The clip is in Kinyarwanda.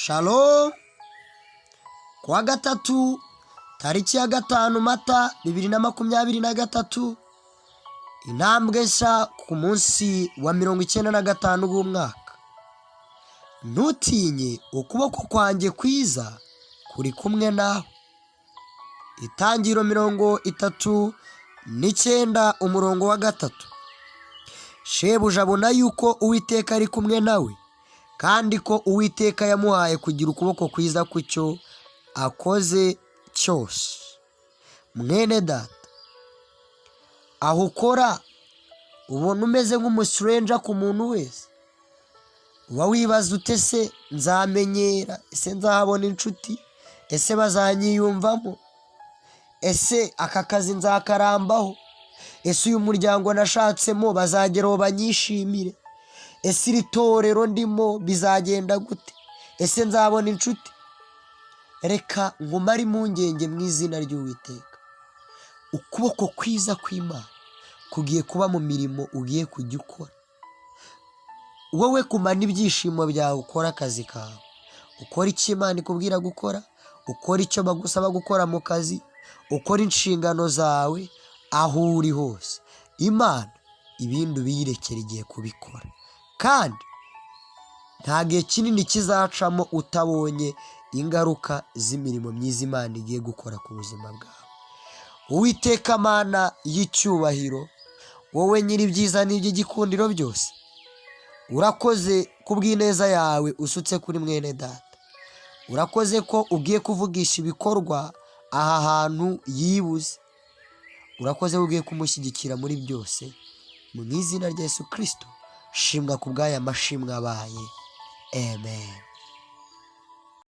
Shalom. Kuwa gatatu, tariki ya 5 Mata 2023, intambwe nshya ku munsi wa 95 w'umwaka. Ntutinye, ukuboko kwanjye kwiza kuri kumwe nawe. Itangiro 39, umurongo wa 3. Shebuja abona yuko Uwiteka ari kumwe nawe, kandi ko Uwiteka yamuhaye kugira ukuboko kwiza ku cyo akoze cyose. Mwene data, aho ukora ubona umeze nk'umustranger ku muntu wese. Uba wibaza ute: "Se nzamenyera? Ese nzahabona inshuti? Ese bazanyiyumvamo? Ese aka kazi nzakarambaho? Ese uyu muryango nashatsemo bazageraho banyishimire? Ese iri torero ndimo bizagenda gute? Ese nzabona inshuti?" Reka nkumare impungenge mu izina ry'Uwiteka. Ukuboko kwiza kw'Imana kugiye kuba mu mirimo ugiye kujya ukora. Wowe kumana ibyishimo byawe, ukora akazi kawe, ukora icyo Imana ikubwira gukora, ukora icyo bagusaba gukora mu kazi, ukora inshingano zawe aho uri hose. Imana ibindi ubiyirekera, igiye kubikora, kandi nta gihe kinini kizacamo utabonye ingaruka z'imirimo myiza Imana igiye gukora ku buzima bwawe. Uwiteka Mana y'icyubahiro, wowe nyiri ibyiza n'iby'igikundiro byose, urakoze ku bw'ineza yawe usutse kuri mwene data. Urakoze ko ugiye kuvugisha ibikorwa aha hantu yibuze. Urakoze ko ugiye kumushyigikira muri byose. Mu izina rya Yesu Kirisito, shimwa ku bw'aya mashimwe abaye. Amen.